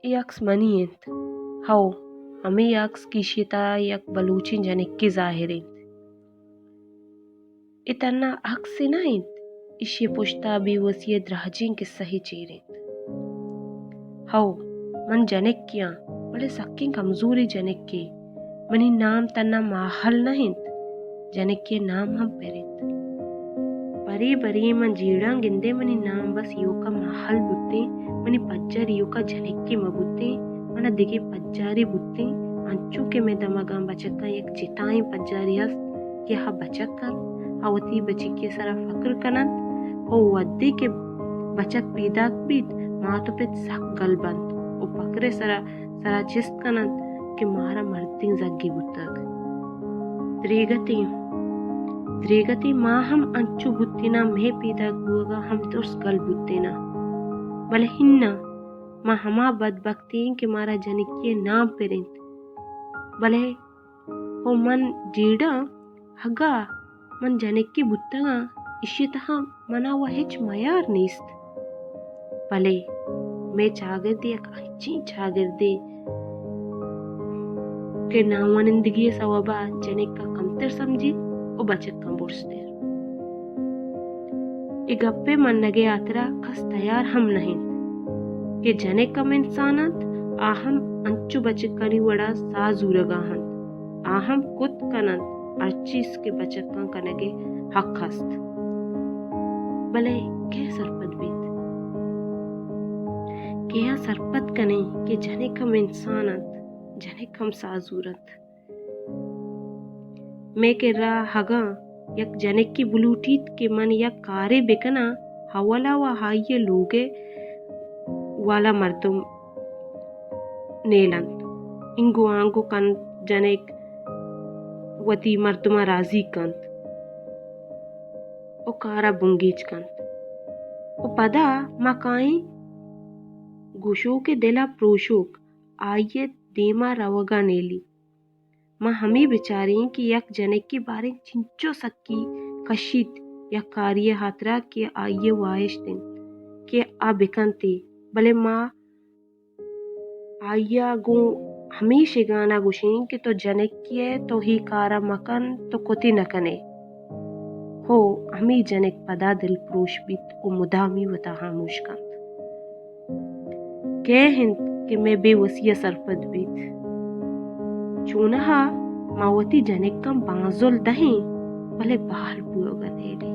اے عکس منی انت۔ ہئو، ہمے عکس کہ ایشی ءِ تہا یک بلوچیں جنکے ظاہر انت۔ اے تہنا عکسے نہ انت، ایشی ءِ پشتا بے وسی ءِ دراجیں کسہے چیر انت۔ ہئو، من جنکے آں، بلے سکیں کمزوریں جنکے۔ منی نام تہنا ماہل نہ انت، جنکے ءِ نام ہم پر انت۔ برے برے من جیڑاں گندئے منی نام بس ایوکا ماہل بوتیں، منی پجار ایوکا جنکے مہ بوتیں، منا دگہ پجارے بوتیں، انچو کہ مئے دمگاں بچکاں یک جتائیں پجارے است کہ آ بچک انت، آ وتی بچکی ءِ سرا فخر کن انت، او وھدے کہ بچک پیداک بیت، مات و پت سک گل بنت و فخر ءِ سرا سرا چست کن انت کہ مارا مردیں زگے بوتگ۔ دریگتیں، دریگتیں ما ہم انچو بوتیناں، مئے پیداک بوگا ہم درست گل بوتیناں۔ بلے ہناں، ما ہما بدبختیں کہ مارا جنکی ءِ نام پر انت۔ بلے او من جیڑاں، اگاں من جنکے بوتگاں، ایشی ءِ تہا منا و ہچ میار نیست۔ بلے مئے چاگرد یک انچیں چاگردے کہ ناوانندگی ءِ سوبا جنکاں کمتر سمجیت و بچکاں برزتر۔ اے گپ ءِ منگ ءِ ہاترا کس تیار ہم نہ انت کہ جنک ہم انسان انت، آ ہم انچو بچکانی وڑا ساہ زورگا انت، آ ہم کت کن انت ہر چیز کہ بچکاں کنگ ءِ حق است۔ بلے کئے سرپد بیت؟ کئے ءَ سرپد کنیں کہ جنک ہم انسان انت، جنک ہم ساہ زور انت؟ مئے کرا اگاں یک جنکے بلوٹیت کہ من یک کارے بکناں، اولا و آئی ءِ لوگ ءِ والا مردم نیل انت۔ اینگو آنگو کنت، جنک وتی مردماں راضی کنت و کارا بنگیج کنت۔ و پدا ما کائیں گوشوک ءِ دل ءَ پروشوک، آئی ءِ دیما روگا نیلی۔ ما ہمے بچاریں کہ یک جنکے باریں چنچو سکی کشیت یک کاری ءِ ہاترا کہ آئی ءِ واہشت انت کہ آ بکنت ئے، بلے ما آئی ءَ گوں ہمے شگان ءَ گوشیں کہ تو جنکے ئے، تو اے کار ءَ مکن، تو کت ئے نہ کن ئے۔ ہو، ہمے جنک پدا دلپروش بیت و مدامی وتا ہاموش کنت۔ کئے انت کہ مئے بے وسی ءَ سرپد بیت؟ چونہا ما وتی جنکاں بانزل دئیں، بلے بال بوگ ءَ نیلیں۔